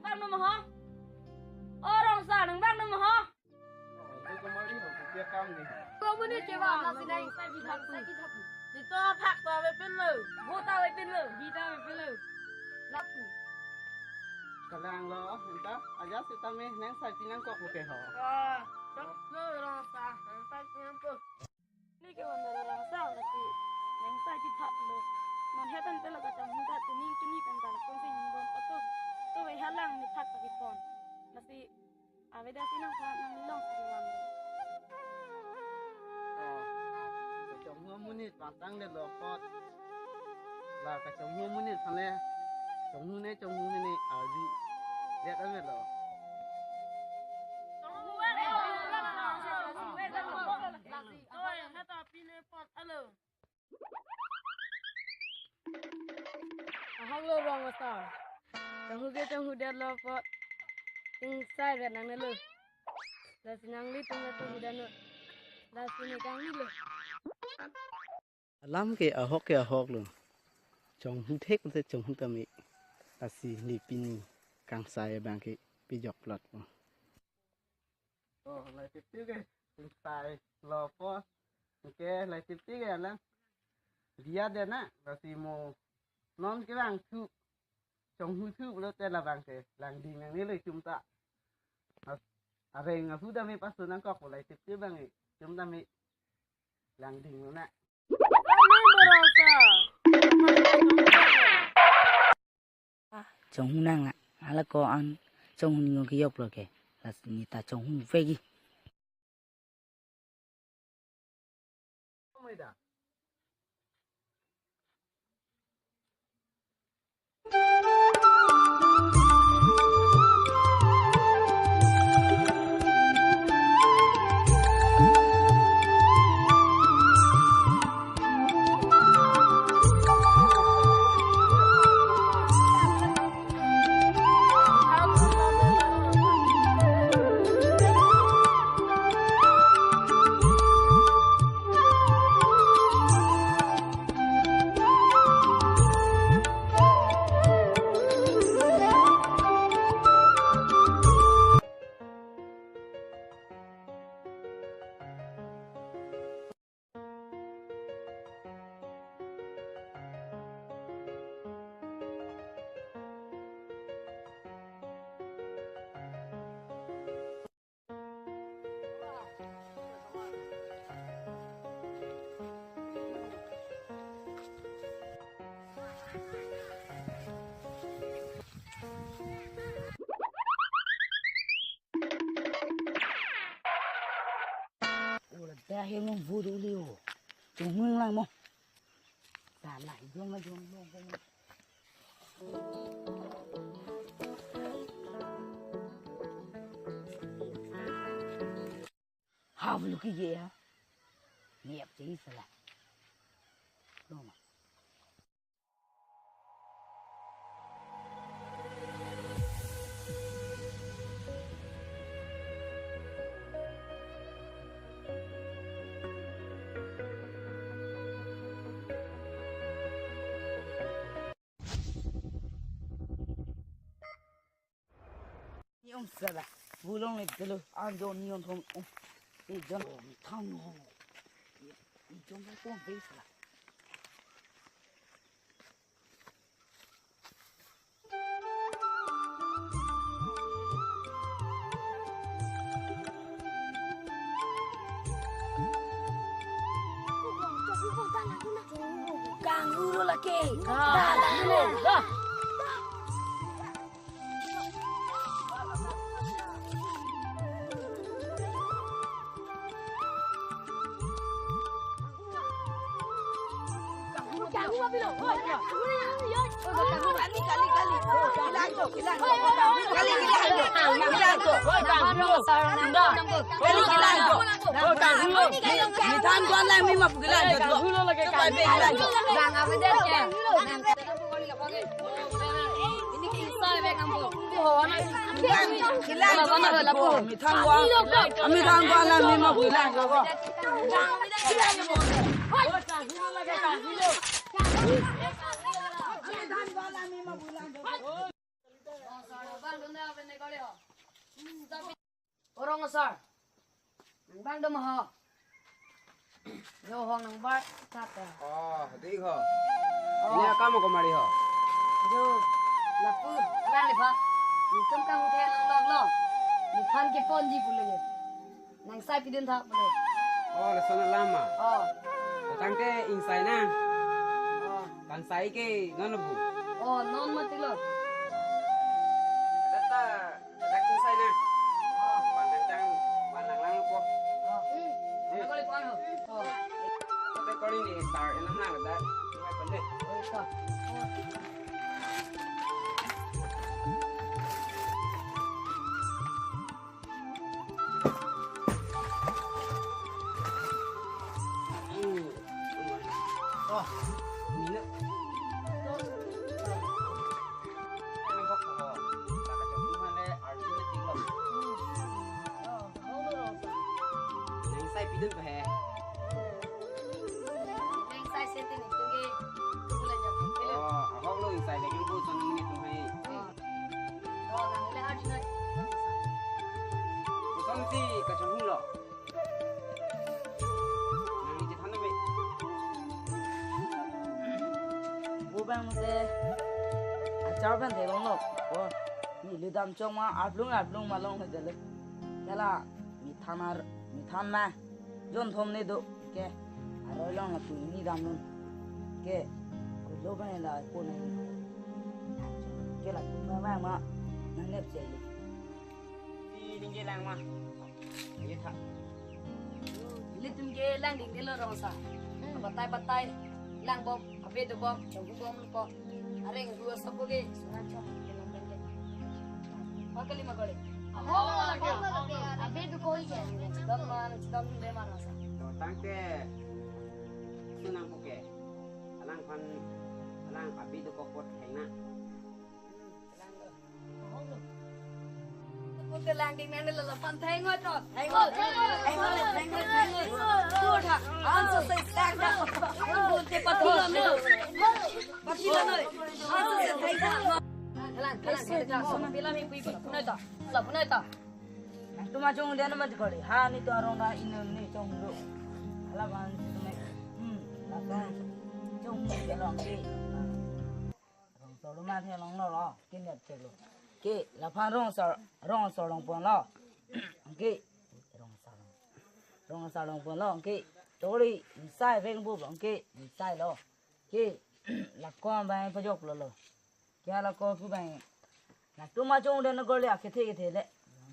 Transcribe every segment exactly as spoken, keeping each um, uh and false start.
Bang nang ho? O Rongsa, nang bang nang ho? Oh, itu kemari ho, dia kam nih. Ko muni chewa, nasi nang sai bidhak sai bidhak. Dito phak ta avepinlo. Bo ta avepinlo. Bi ta avepinlo. Lapu. Kalang lo, enta aja sitame nang sai pinangkok lo ke ho. Ah, dok lo Rongsa, nang sai pinangkok. Neke wan dara Rongsa, lasi nang sai chithaplo. Non hetan pelo kachonghu ta tuning tuni pen ta lapuson si nang bom pato. To we halang ne phak ta kipon. Lasi avedet si nang pha nang long si wan. Oh, kachonghu amonit pantang le lo apot. La kachonghu amonit aphan le chonghu ne chonghu ne arju det ave lo. Chonghu ave lo. Chonghu ave lo. Lasi oi hata pine pot alo. Ahok lo Rongsa. Chonghu ke chonghudet lo apot. Ting sai vet nangne lo. Lasi nanglitum ta chonghudet non. Lasi ne kangni lo. Alam ke ahok ke ahok lo. Chonghu thek te chonghu tame. Lasi ne pini kangsai abang ke pejok plot po. Oh, lai tip tip ke. Kangsai lo po. Oke, lai tip tip ke alang. Dia de na, lasi mo non ke bang thu. Chonghu thu lo te labang ke. Langding nangne lo chum ta. As-, areng ahu tame pasu nangkok, lai tip tip bang e. Chum tame langding lo na. Kami berasa. Ah, chonghu nang la. Hala ko an chonghu ni ke yok lo ke. Lasi ne ta chonghu vegi. Ula dah yang membuat ulio. Tunggu lang mo. Salah, jom, jom, jom, jom. Ha, bulu ki ye ya. Ni ap chei salah. Lo ma. Ni ong sala. Bulong le delo. Anjo ni ong thong. Ni jon thang ho. Ni jon thong ve sala. Kanghu lo lake. Kanghu lo. Mithan ko alang mi ma pu kelang jotlo. Mithan ko alang, mithan ko alang mi ma pu kelang jotlo. O rong asar. Nang bang doma ho. Jo ho nang bar tata. Oh, dei ho. Oh. Ini akam ko mari ho. Jo. Lapu. Lang le pha. Nitum kang the nang lok lo. Mithan keponji pule. Nang sai pidun tha pule. Oh, lason alam ma. Oh. Tangte ingsai na. Oh. Kangsai ke non bu. Oh, non mati lo. Kata Dak tung sai na. Oh. Pandang tang, pandang lang po. Oh. Hmm. Ano ko lipuan ho? Oh. Kote koni ni star enam lang da. Mai pande. Oh, ito. Hmm. Oh. Mina. Nang sai pidun pa he. Nang sai seti ni tungge. Tungge la jam. Oh, ahok lo ingsai lagi bu son ni tung he. Oh. Oh, nang le arju na. Son si kachung lo. Nang ni chethan me. Bu bang se achar bang de long lo. Oh, neli dam chong ma aplung aplung ma long he de le. Kela mithan ar mithan ma. Jon thom ne do ke. Aroi long la pini dam nun. Ke. Kulo bang la ko ne. Ke la ma ma ma. Nang nep che. Di ningje lang ma. Ayo tha. Ilitum ke lang ding delo rong asar. Batai batai lang bom, abe do bom, chong bom ko. Areng dua sopo ke, sunan chong ke lang ding ke. Pakali ma kore. Aho, abe do ko ye. Chidam man, chidam de man rong asar. To tangte sunang ko ke. Alang phan, alang abe do ko pot hai na. Puke lang ding nang nelo lapan theng ngot no. Theng ngot. Theng ngot, theng ngot, theng ngot. Good ha. Anso se sak da. Good te pati lo no. Pati lo no. Anso se theng ngot. Kalang, kalang, kalang. Pila mi pui pui. Punoi ta. La punoi ta. Tuma chong dia nama dikori. Ha ni tu arong da ino ni chong do. Ala ban tu me. Hmm. La chong. Chong ni long ke. Rong asar lo ma the long lo lo, ke nep chek lo. Ke, laphan rong asar, rong asar long pon lo. Ke, rong asar long. Rong asar long pon lo, ke. Tori, ingsai veng bu, ke, ingsai lo. Ke, lako bang pajok lo lo. Ke lako pu bang. Latum ma chong den gol ya, kethe kethe le.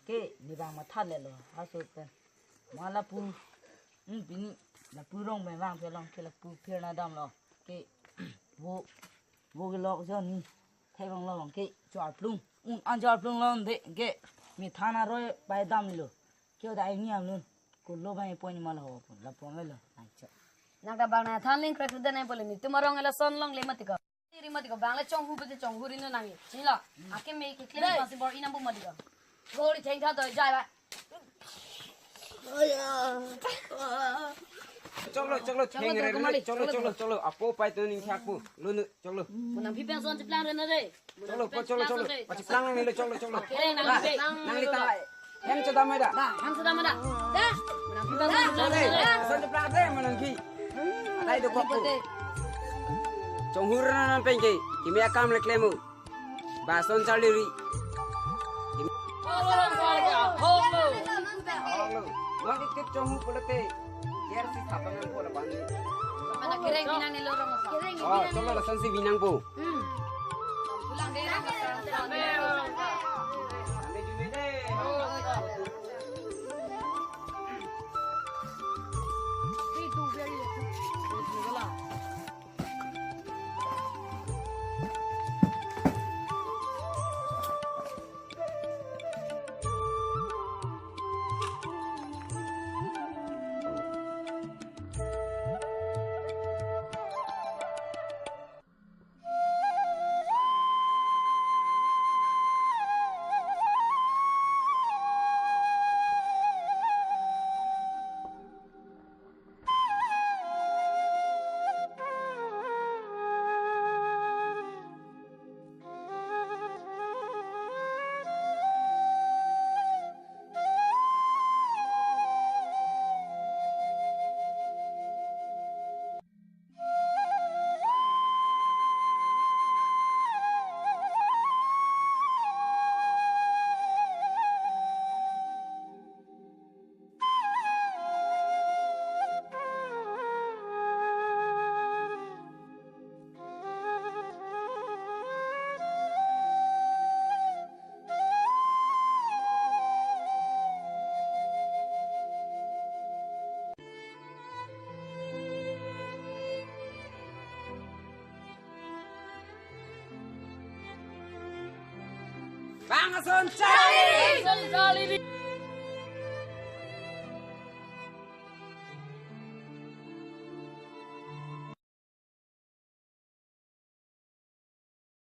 Ke, ni bang matha le lo, aso pen. Ma lapu. Hmm, pini, lapu rong bang vang phe long, ke lapu phir na dam lo. Ke, vo, vo ke lok jo ni. Thai bang lo bang ke, chor plung. Un an chor plung lo de ke. Mithan aroi pai dam lo. Ke da ini am nun. Kulo bang pon ma lo pon. La pon lo. Ai cho. Nang ta bang na than ling krek de nai pole ni. Tuma rong lason longle mati ko. Ri mati ko bang le chonghu bete chonghu ri no nang. Chini lo. Ake me ke klem pasi bor inam bu mati ko. Gori theng tha to jai ba. Choklo, choklo, choklo, theng re, choklo, choklo, choklo, choklo. Apo pai to ning thak pu. Lo nu, choklo. Munang phi pen son chiplang re na re. Choklo, po choklo, choklo. Pa chiplang nang lo, choklo, choklo. Ke nang phi. Nang li ta. Hem chodam mai da. Da, hem chodam mai da. Da. Munang phi pen son chiplang re. Son chiplang re, munang phi. Atai do kok. Chonghu ri na nang pen ke. Kimi akam le klem u. Bason charli ri. Hello. Hello. Nang ikit chonghu pulote. Ger si thapang ang pula bang. Anak kereng pinang nelo rong apa? Kereng Oh, pinang. Cholo lason si pinang po. Hmm. Pulang deh, rong apa? Bang ason charli!